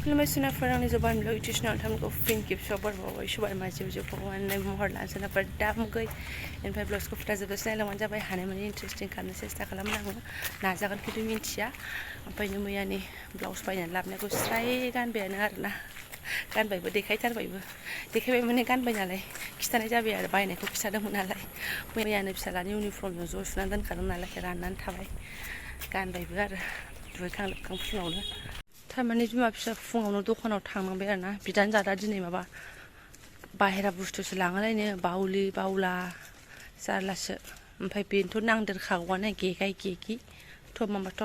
खुलुमबाय सोनाफोर आंनि जबानब्लग YouTube channel थामखौ फिन खेबसेयाव बरबावबाय सबाय माजियाव जे भगवाननि महर लानो सोनाफोर दा मुगै इनिफ्राय ब्लाउसखौ फुथाजोबोसै नायलांबानो जाबाय हानायमानि इन्टारेस्टिं खालामनो सेस्था खालामो आङो नाजागोन खिन्थु मिन्थिया ओमफ्रायनो मैयानि ब्लाउस बायनानै लाबोनायखौ स्राय गानबायानो आरोना गानबायबो देखायबाय माने गानबाय नालाय खिथानाय जाबाय आरो बायनायखौ खिथादोंमोन नालाय मैयानो फिसालानि इउनिफर्मजों ज' सुनानै दोनखादों नालाय राननानै थाबाय गानबायबो आरो दुगैखां लोबखां फुङावनो थारमाने बिमा फिसा फुङावनो दखानाव थांनांबाय आरोना बिदानो जादा दिनै माबा बाहेरा बुस्थुसो लाङोलायनो बावलि बावला जारलासो ओमफ्राय बेनोथ' नांदेरखागौआनो गेगाय गेगि थ' माबाथ'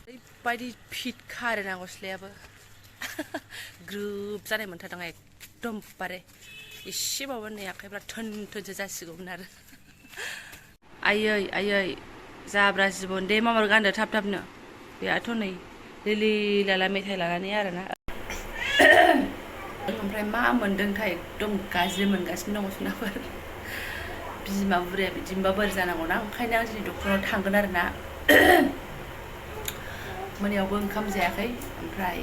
ओरैबायदि फिटखा आरोना गस्लायाबो ग्रोब जानाय मोनथारदों एकदमबारे एसेबाबो नै आखाइफ्रा थोन थोनसो जासिगौमोन आरो आयै जाब्रा जिबन दे माबार गानदो थाब थाबनो बेयाथ' नै लिलि लाला मेथाइ लानानै आरोना ओमफ्राय मा मोन्दोंथाय एकदम गाज्रि मोनगासिनो दङ सोनाफोर बिमा बुरैया बिदिनोबा बोरै जानांगौना ओंखायनो आं दिनै डक्टरनाव थांगोन आरोना मोनायावबो ओंखाम जायाखै ओमफ्राय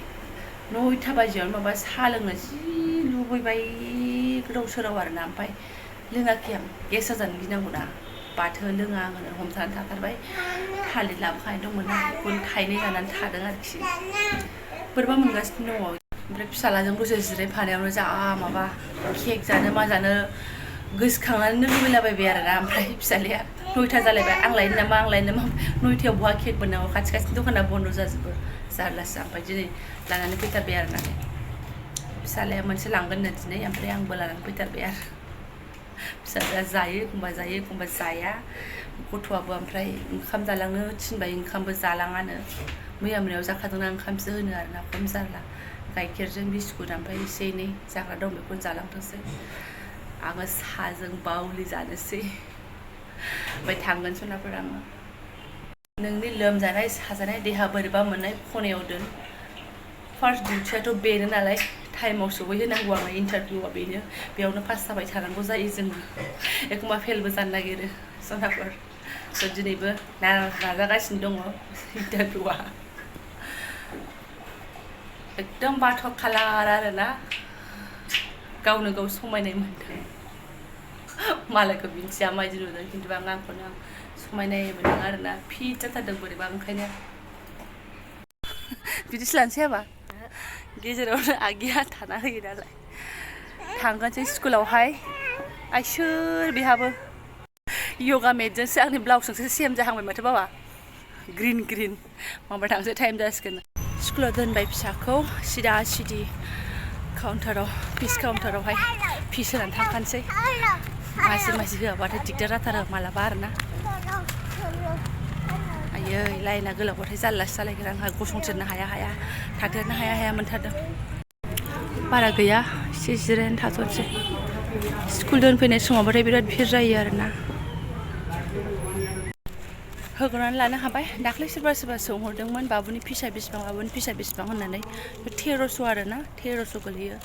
9टा बाजियावनो माबा साहा लोंनो जि लुबैबाय गोदाव सोराव आरोना ओमफ्राय लोङाखै आं गेस जानो गिनांगौना बाथोन लोङा आङो हमथानानै थाथारबाय थालिर लाबोखानाय दंमोन बेखौनो थाइनै जानानै थादों आरोखि बोरैबा मोनगासिनो दङ ओमफ्राय फिसालाजों दसे जिरायफानायावनो जा माबा केक जानो मा जानो गोसोखांनानैनो लुबैलाबायबाय आरोना ओमफ्राय फिसालाया 9टा जालायबाय आं लायनो नामा 9टायाव बहा केक मोननांगौ खाथि दखाना बन्द' जाजोबो जारलासो ओमफ्राय दिनै लानानै फैथारबाय आरोना फिसालाया मोनसे लांगोन नो दिनै ओमफ्राय आंबो लानानै फैथारबाय आरो फिसालाया जायो एखमबा जाया गथ'आबो ओमफ्राय ओंखाम जालांनो थिनबाय ओंखामबो जालाङानो मैया मोनायाव जाखादोंना ओंखामसो होनो आरोना खम जारला गाइखेरजों बिस्कुट ओमफ्राय एसे एनै जाग्रा दं बेखौनो जालांथोंसै आङो साहाजों बावलि जानोसै ओमफ्राय थांगोन सनाफोर आङो नोंनि लोमजानाय साजानाय देहा बोरैबा मोननाय खनायाव दोन फार्स्ट डिउटियाथ' बेनो नालाय टाइमाव सहैहोनांगौ आङो इन्टारभिउआ बेनो बेयावनो पास जाबाय थानांगौ जायो जोङो एखमबा फेलबो जानो नागिरो सनाफोर थ' दिनैबो नाजागासिनो दङ इन्टारभिउआ एकदम बाथ' खालार आरोना गावनो गाव समायनाय मोनदों मालायखौ मिन्थिया माबायदि नुदों खिन्थु आंखौनो आं समायनाय मोनदों आरोना फिट जाथारदों बोरैबा ओंखायनो बिदिसो लानोसै हाबा गेजेरावनो आगिया थाना होयो नालाय थांगोनसै स्कुलावहाय आइसोर बेहाबो यगा मेटजोंसो आंनि ब्लाउसजोंसो सेम जाहांबाय माथो बाबा ग्रिन माबा थांसै टाइम जासिगोन स्कुलाव दोनबाय फिसाखौ सिदा सिदि काउन्टाराव फिस काउन्टारावहाय फिस होनानै थांखानोसै मासि होआबाथाय दिगदार जाथारो मालाबा आरोना आयै लाइना गोलावबाथाय जारलासो जालायगोन आंहा गसंथेरनो हाया थाथेरनो हाया मोनथारदों बारा गैया एसे जिरायनानै थाथ'नोसै स्कुल दोनफैनाय समावबाथाय बिराद भिर जायो आरोना होगोनानै लानो हाबाय दाख्लै सोरबा सोंहरदोंमोन बाबुनि फिसा बेसेबां होननानै 1300 आरोना 1300 गोलैयो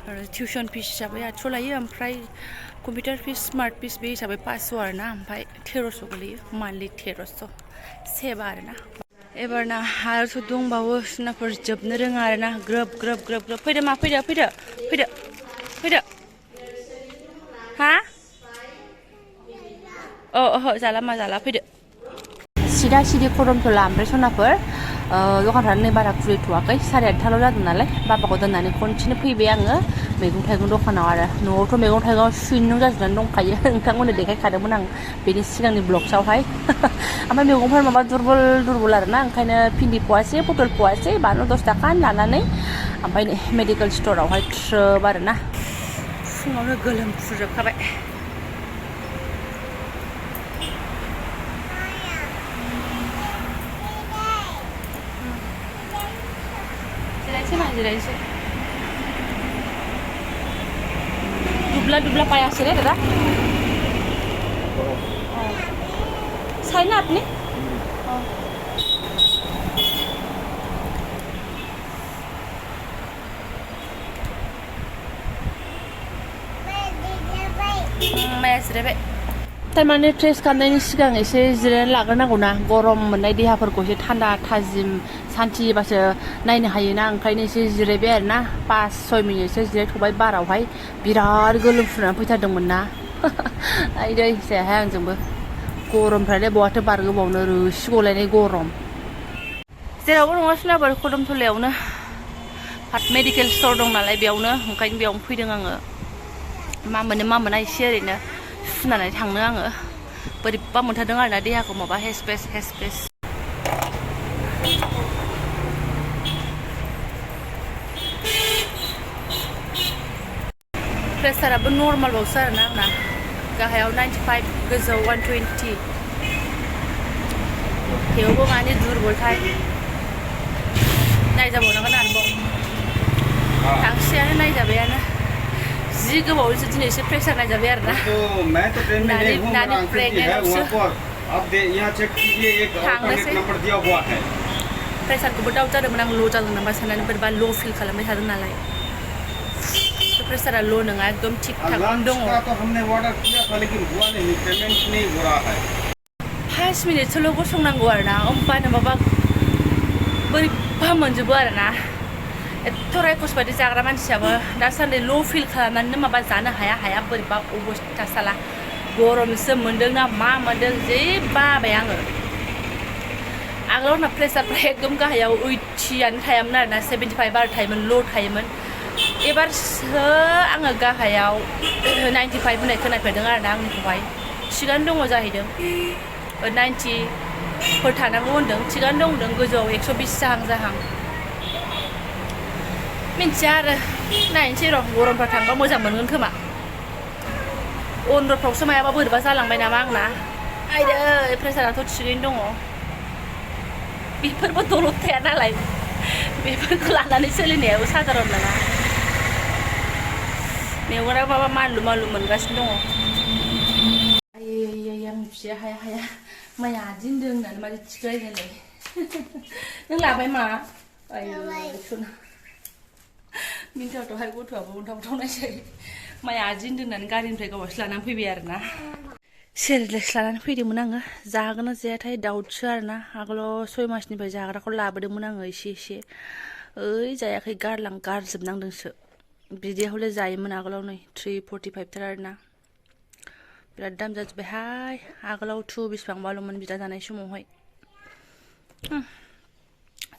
आरो टिउसन फिस हिसाबै 800 लायो ओमफ्राय कम्पिउटार फिस स्मार्ट फिस बे हिसाबै 500 आरोना ओमफ्राय 1300 गोलैयो मान्थलि 1300 सेबा आरोना एबारना आरोथ' दंबावो सुनाफोर जोबनो रोङा आरोना ग्रोब फैदो मा फैदो हा ओहो जाला फैदो सिदा सिदि खरमथला ओमफ्राय सनाफोर दखानफ्रानो नै बारा खुलिथ'वाखै 8:30 जादों नालाय बाबाखौ दोननानै खनसेनो फैबाय आङो मैगं थाइगं दखानाव आरो न'आवथ' मैगं थाइगं सुइनं जाजोबनानै दंखायो नोंथांमोननो देखायखादोंमोन आं बेनि सिगांनि ब्लग्सआवहाय ओमफ्राय मैगंफोर माबा दुरबल आरोना ओंखायनो भिन्दि पवासे पटल पवासे बानलु 10 थाखानि लानानै ओमफ्राय नै मेडिकेल स्ट'रावहाय थ्रोब आरोना फुङावनो गोलोमफुजोबखाबाय जिरायनोसै दुबला पाया से रे दादा साई ना आपने मैं जिरायबाय थारमाने फ्रेस खालामनायनि सिगां एसे जिरायनानै लाग्रोनांगौ ना गरम मोननाय देहाफोरखौ एसे थान्दा थाजिम सान्थिबासो नायनो हायोना ओंखायनो एसे जिरायबाय आरो ना 5-6 मिनिटसो जिरायथ'बाय बारावहाय बिराद गोलोमफ्रुनानै फैथारदोंमोन ना आइदै जायाहाय आंजोंबो गरमफ्रालाय बहाथो बारगोबावनो रोसि गलायनाय गरम जेरावबो नङा सोलाबो खदमथलायावनो मेडिकेल स्ट'र दं नालाय बेयावनो ओंखायनो बेयावनो फैदों आङो मा मोना एसे ओरैनो सुनानै थांनो आङो बोरैबा मोनथारदों आरोना देहाखौ माबा हेसपेस प्रेसाराबो नर्मालबावसो आरोना आंना गाहायाव 95 गोजौआव 120 थेवबो माने दुरबलथाय नायजाबावनांगोन आरोबाव थांसेयानो नायजाबायानो जि गोबावसो दिनैसो प्रेसार नायजाबाय आरोना नानि प्रेगनेन्टआवसो थांनोसै प्रेसारखौबो डाउट जादोंमोन आं ल' जादों नामा साननानै बोरैबा ल' फिल खालामबाय थादों नालाय प्रेसारा ल' नङा एकदम थिग थाक दङ 5 मिनिटसोल' गसंनांगौ आरोना होमबानो माबा बोरैबा मोनजोबो आरोना एथ' रायखस बायदि जाग्रा मानसियाबो दासान्दि ल' फिल खालामनानै माबा जानो हाया बोरैबा अबस्था साला गरमसो मोन्दों ना मा मोन्दों जि बाबाय आङो आगोलाव ना प्रेसारफ्रा एकदम गाहायाव 80आनो थायामोन आरोना 75 आरो थायोमोन ल' थायोमोन एबारसो आङो गाहायाव 95 होननाय खोनाफेरदों आरोना आंनिखौहाय थिगानो दङ जाहैदों 90फोर थानांगौ होनदों थिगानो दं होनदों गोजौआव 120 जाहां मिन्थिया आरो नायनोसै र' गरमफ्रा थांबा मोजां मोनगोन खोमा अन्द्रफ्रावसो मायाबा बोरैबा जालांबाय नामा आंना आइदै प्रेसाराथ' थिगैनो दङ बेफोरबो दलद थाया नालाय बेफोरखौ लानानै सोलिनायाबो साधारन नङा मेगना माबा मानलु मोनगासिनो दङ आयै आंनि फिसाया हाया माइ आदिनदों होननानै मारै थिगायनायलाय नों लाबाय मा आयै सना मिन्टावहाय गथ'आबो उल्था नायसै माइ आदिनदों होननानै गारिनिफ्राय गावहासो लानानै फैबाय आरोना सेरेलेक्स लानानै फैदोंमोन आङो जागोन ना जायाथाय दाउटसो आरोना आगोलाव 6 मासनिफ्राय जाग्राखौ लाबोदोंमोन आङो एसे ओइ जायाखै गारजोबनांदोंसो बिदियावलाय जायोमोन आगोलाव नै 345 थार आरोना बिराद दाम जाजोब्बायहाय आगोलाव 2 बेसेबांबाल'मोन बिदा जानाय समावहाय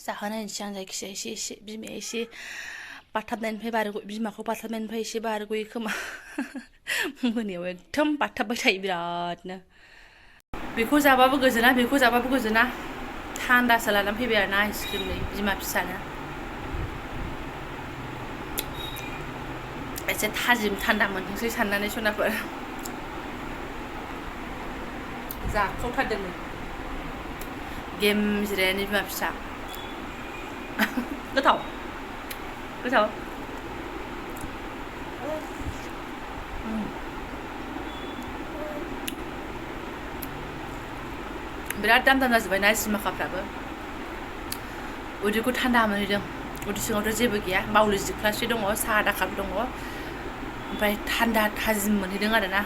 जाहोनायनोसै आं जायखिजाया एसे बिमाया एसे बाथाबनायनिफ्राय बिमाखौ बाथाबनायनिफ्राय एसे बारग'यो खोमा मोनायाव एकदम बाथाबबाय थायो बिरादनो बेखौ जाबाबो गोजोना थान्दासो लानानै फैबाय आरोना आइसक्रिम नै बिमा फिसानो एसे थाजिम थान्दा मोनथोंसै साननानै सनाफोर जाखावथारदों गेम जिरायनानै बिमा फिसा गोथाव बिराद दाम जाजोब्बायना सिमाखाफ्राबो उदैखौ थान्दा मोनहैदों उदै सिङावथ' जेबो गैया मावलि जिख्लासे दङ साहा दाखाब दङ ओमफ्राय थान्दा थाजिम मोनहैदों आरोना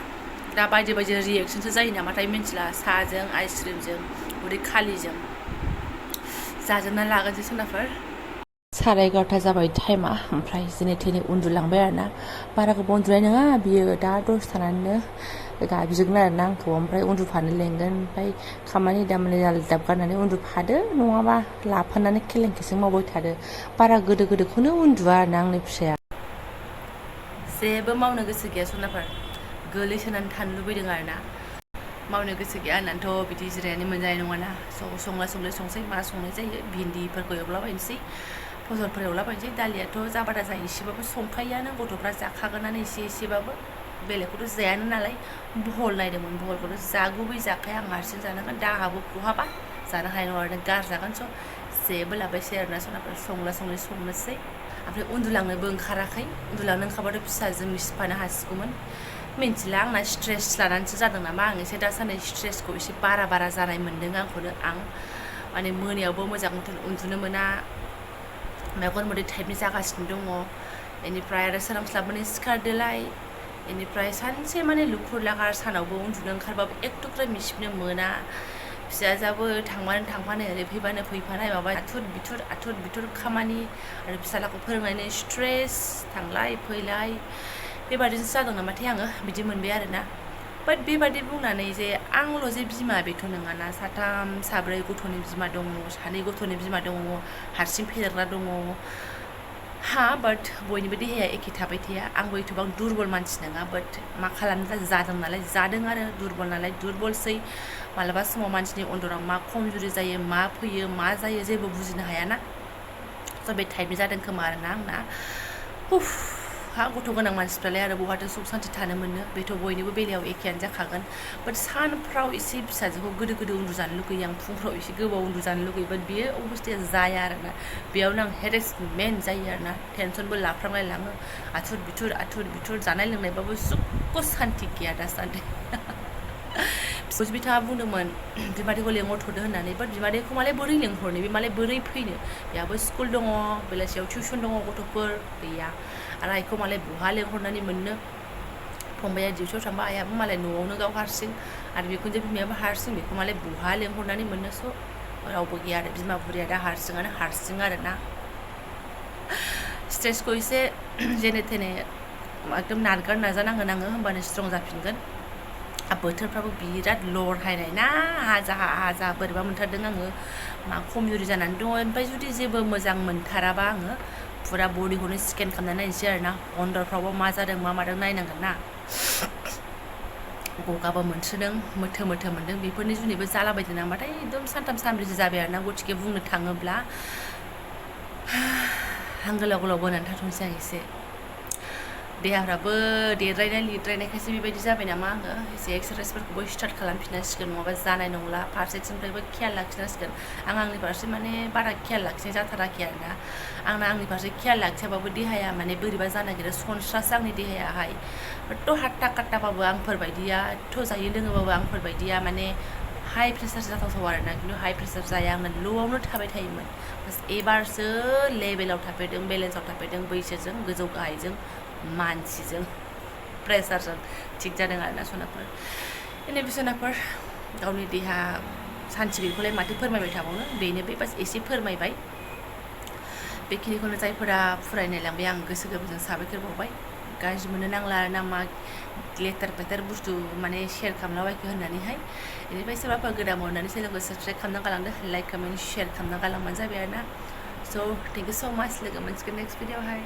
दा बायदि रिएक्सनसो जायो नामाथाय मिन्थिला साहाजों आइसक्रिमजों उदै खालिजों जाजोबनानै लागोनसै सोनाफोर 11:30 जाबाय टाइमा ओमफ्राय जेने थेने उन्दुलांबाय आरोना बारा गोबाव उन्दुनाय नङा बियो दा दसे थानानैनो गाबज्रिगोन आरोना आंखौ ओमफ्राय उन्दुफानो लेंगोन ओमफ्राय खामानि दामानि जालदाब गारनानै उन्दुफादो नङाबा लाफानानै खेलेंखेसें मावबाय थादो बारा गोदोखौनो उन्दुआ आरोना आंनि फिसाया जेबो मावनो गोसो गैया सनाफोर गोलैसोनानै थानो लुबैदों आरोना मावनो गोसो गैया होननानैथ' बिदि जिरायनानै मोनजानाय नङाना संसै मा संनाय जायो भिन्दिफोरखौ एवलाबायनोसै फजलफोर एवलाबायनोसै दालियाथ' जाबादा जायो एसेबाबो संखायोआनो गथ'फ्रा जाखागोनानो एसेबाबो बेलेगखौथ' जायानो नालाय बहल नायदोंमोन बहलखौथ' जागुबै जाखाया आं हारसिं जानांगोन दा आंहाबो बहाबा जानो हानाय नङा आरो गारजागोन जेबो लाबायसै आरोना सनाफोर संनोसै ओमफ्राय उन्दुलांनोबो ओंखाराखै उन्दुलांनो ओंखारबाथ' फिसाजों मिसिफानो हासिगौमोन मिन्थिला आंना स्ट्रेस लानानैसो जादों नामा आं एसे दासान्दि स्ट्रेसखौ एसे बारा जानाय मोन्दों आंखौनो आं माने मोनायावबो मोजां उन्दुनो मोना मेगन मोदै टाइपनि जागासिनो दङ बेनिफ्राय आरो सोरांस्लाबनानै सिखारदोलाय बेनिफ्राय सानसे माने लुखुर लाखार सानावबो उन्दुनो ओंखारबाबो एक थुख्रा मिसिबनो मोना फिसाजाबो थांफानो ओरै फैफानाय माबा आथुर बिथुर खामानि आरो फिसालाखौ फोरोंनायनि स्ट्रेस थांलाय फैलाय बेबादिसो जादों नामाथाय आङो बिदि मोनबाय आरोना बाट बेबादि बुंनानै जे आंल' जे बिमा बेथ' नङाना साथाम साब्रै गथ'नि बिमा दङ सानै गथ'नि बिमा दङ हारसिं फेदेरग्रा दङ हा बाट बयनिबो देहाया एखे थाबाय थाया आंबो एथबां दुरबल मानसि नङा बाट मा खालामनो जादों नालाय जादों आरो दुरबल नालाय दुरबलसै मालाबा समाव मानसिनि अन्दराव मा खमजुरि जायो मा फैयो मा जायो जेबो बुजिनो हायाना स' बे टाइपनि जादों खोमा आरोना आंना हा गथ' गोनां मानसिफ्रालाय आरो बहाथो सुख सान्ति थानो मोनो बेथ' बयनिबो बेलायाव एखेयानो जाखागोन बाट सानफ्राव एसे फिसाजोखौ गोदो उन्दुजानो लुगैयो आं फुंफ्राव एसे गोबाव उन्दुजानो लुगैयो बाट बेयो अबस्थाया जाया आरोना बेयावनो आं हेरेसमेन्ट जायो आरोना टेनसनबो लाफ्रांलाय लाङो आथुर बिथुर जानाय लोंनायबाबो सुख सान्ति गैया दासान्दि बिथाङा बुंदोंमोन बिमादैखौ लेंहरथ'दो होननानै बाट बिमादैखौ मालाय बोरै लेंहरनो बे मालाय बोरै फैनो बेहाबो स्कुल दङ बेलासियाव टिउसन दङ गथ'फोर गैया आरो आइखौ मालाय बहा लेंहरनानै मोननो फंबाया डिउटियाव थांबा आइयाबो मालाय न'आवनो गाव हारसिं आरो बिखुनजो बिमायाबो हारसिं बेखौ मालाय बहा लेंहरनानै मोननो स' रावबो गैया आरो बिमा बुरिया दा हारसिं आरोना स्ट्रेसखौ एसे जेने थेने एकदम नारगार नाजानांगोन आङो होमबानो स्ट्रं जाफिनगोन बोथोरफ्राबो बिराद लरहायनाय ना हाजा बोरैबा मोनथारदों आङो मा खमजुरि जानानै दङ ओमफ्राय जुदि जेबो मोजां मोनथाराबा आङो फुरा बडिखौनो स्केन खालामनानै नायनोसै आरोना अन्दरफ्रावबो मा जादों मा मादों नायनांगोन ना गगाबो मोनसोदों मोथो मोनदों बेफोरनि जुनैबो जालाबायदों नामाथाय एकदम सानथाम सानब्रैसो जाबाय आरोना गथिखे बुंनो थाङोब्ला हां गोलाव बोनानै थाथ'नोसै आं एसे देहाफ्राबो देरद्रायनाय लिरद्रायनायखायसो बेबायदि जाबाय नामा आङो एसे एक्सारसाइसफोरखौबो स्टार्ट खालामफिननांसिगोन नङाबा जानाय नंला फारसेथिंनिफ्रायबो खेयाल लाखिनांसिगोन आंनि फारसे माने बारा खेयाल लाखिनाय जाथाराखै आरोना आंनि फारसे खेयाल लाखियाबाबो देहाया माने बोरैबा जानो नागिरो सनस्रासो आंनि देहायाहाय एथ' हाट्टा काट्टाबाबो आंफोरबायदिया एथ' जायो लोङोबाबो आंफोरबायदिया माने हाई प्रेसार जाथावथाव आरोना खिन्थु हाई प्रेसार जाया आंना ल'आवनो थाबाय थायोमोन बास एबारसो लेभेलाव थाफैदों बेलेन्सआव थाफैदों बैसोजों गोजौ गाहायजों मानसिजों प्रेसारजों थिग जादों आरोना सनाफोर एनै सनाफोर गावनि देहा सान्थि गैयैखौलाय माथो फोरमायबाय थाबावनो बेनो बे बास एसे फोरमायबाय बेखिनिखौनो जायफोरा फरायनायलांबाय आं गोसो गोरबोजों साबायखर बावबाय गाज्रि मोननो नांला आरोना मा लेटार पेटार बुस्थु माने शेयार खालामलाबायखो होननानैहाय बेनिफ्राय सोरबाफोर गोदान मोननानै चेनेलखौ साबसक्राइब खालामना गालांदो लाइक कमेन्ट शेयार खालामना गालांबानो जाबाय आरोना स' थेंक इउ स' माच लोगो मोनसिगोन नेक्स्ट भिडिअ'हाय